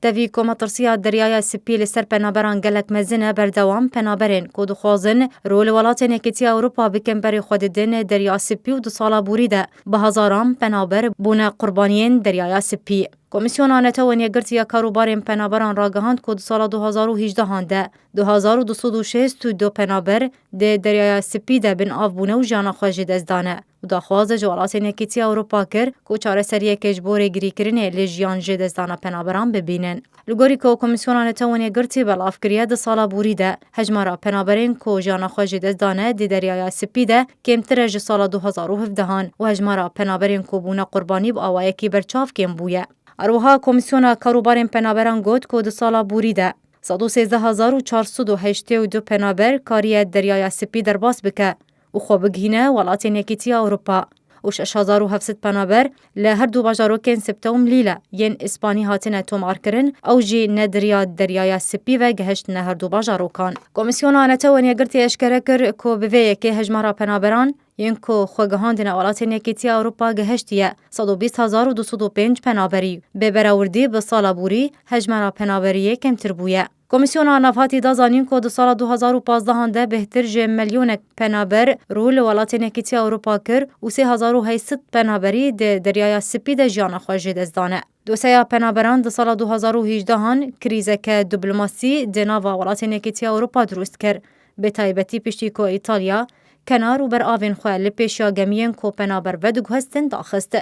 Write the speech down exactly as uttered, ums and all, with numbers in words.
Tevî ku metirsiya Deryaya Spî li ser penaberan gelek mezin e, berdewam penaberên ku dixwazin rû li welatên Yekîtiya Ewropa bikin berê xwe didin Derya Spî û di sala borî de bi hezaran penaber bûne qurbaniyên Deryaya Spî. Komîsyona Netewên Yekgirtî ya Karûbarên Penaberan ragihand ku di sala du hazar û hejdehan de du hazar û du sed û şêst û du penaber di Deryaya Spî de bin av bûne û jiyana xwe ji dest dane û daxwaz ji welatên Yekîtiya Ewropa kir ku çareseriyekê ji bo rêgirîkirinê li jiyan ji destdana penaberan bibînin. Li gorî ku Komîsyona Netewên Yekgirtî belav kiriye, di sala borî de hejmara penaberên ku jiyana xwe ji dest dane di Deryaya Spî de kêmtir e ji sala du hazar û hevdehan û hejmara penaberên ku bûne qurbanî bi awayekî berçav kêm bûye. Her wiha Komîsyona Karûbarên Penaberan got ku di sala borî de sed û sêzdeh hezar û çar sed û heştê û du penaber kariye Deryaya Spî derbas bike û xwe bigihîne welatên Yekîtiya Ewropa û şeş hezar û heft sed penaber li her du bajarokên Sibte û Milîle yên Îspanî hatine tomarkirin, ew jî ne di riya Deryaya Spî ve gehiştine her du bajarokan. Komîsyona Netewên Yekgirtî eşkere kir ku bi vê yekê hejmara penaberan yên ku xwe gihandine welatên Yekîtiya Ewropa gihiştiye sed û bîst hezar û du sed û pênc penaberî. Bi berewirdî bi sala borî hejmara penaberiyê kêmtir bûye. Komîsyona Nav hatî da zanîn ku di sala du hazar û pazdehan de bêhtir ji milyonek penaber rû li welatên Yekîtiya Ewropa kir û sê hezar û heyt sed penaberî di Deryaya Spî de jiyana xwe ji dest dane. Dosyeya penaberan di sala du hazar û hejdehan krîzeke diplomasî di nava welatên Yekîtiya Ewropa dirust kir, bi taybetî piştî ku Îtalya kenar û beravên xwe li pêşiya gemiyên ku penaber vediguhestin daxist.